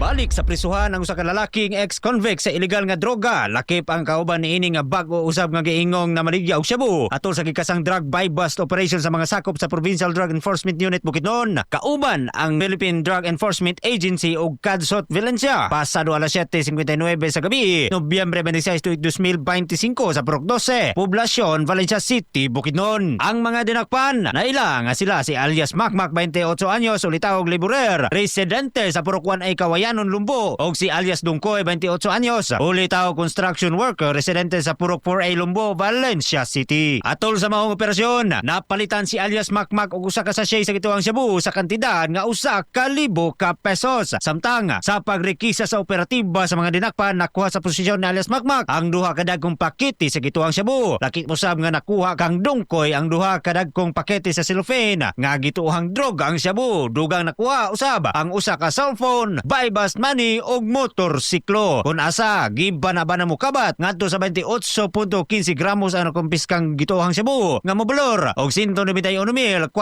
Gibalik sa prisuhan ang usa ka lalaking ex-convict sa illegal nga droga. Lakip ang kauban niini nga bag-o usab nga giingong na maligya og shabu atol sa gikasang drug buy bust operation sa mga sakop sa Provincial Drug Enforcement Unit Bukidnon, kauban ang Philippine Drug Enforcement Agency ug CADSOT Valencia. Pasado alas 7:59 sa gabi, Nobyembre 26, 2025 sa Purok 12, Poblasyon, Valencia City, Bukidnon. Ang mga dinakpan, naila nga sila si alias Makmak, 28 anyos, ulitawog laborer, residente sa Purok 1A, Kawayanon, Lumbo, og si alias Dungkoy, 28 anyos, ulitawog construction worker, residente sa Purok 4A, Lumbo, Valencia City. Atol sa maong operasyon, napalitan si alias Makmak og usa ka sachet sa gituohang shabu sa kantidad nga 1,000 ka pesos. Samtang sa pagrekisa sa operatiba sa mga dinakpan, nakuha sa posisyon ni alias Makmak ang duha ka dagkong pakete sa gituohang shabu. Lakip usab nga nakuha kang Dungkoy ang duha ka dagkong pakete sa cellophane nga gituohang droga ang shabu. Dugang nakuha usab ang usa ka cellphone, buy bust money ug motorsiklo. Kung asa gibana-bana mokabat ngadto sa 28.15 gramos ang nakumpiskang gituohang shabu nga mobalor og 191,420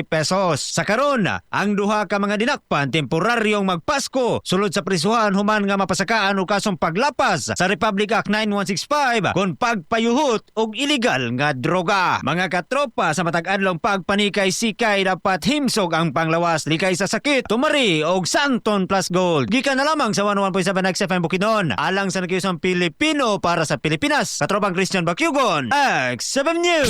pesos. Sa karon, ang duha ka mga dinakpan temporaryong magpasko sulod sa prisuhan human nga mapasakaan og kasong paglapas sa Republic Act 9165 kon pagpayuhot og illegal nga droga. Mga katropa, sa matag adlong pagpanikay sikay, dapat himsog ang panglawas, likay sa sakit, tumari og Santon Plus Gold. Gikan na lamang sa 101.7 XFM Bukidnon. Alang sa nag-iisang Pilipino para sa Pilipinas. Katropang Christian Bakyugon, XFM News.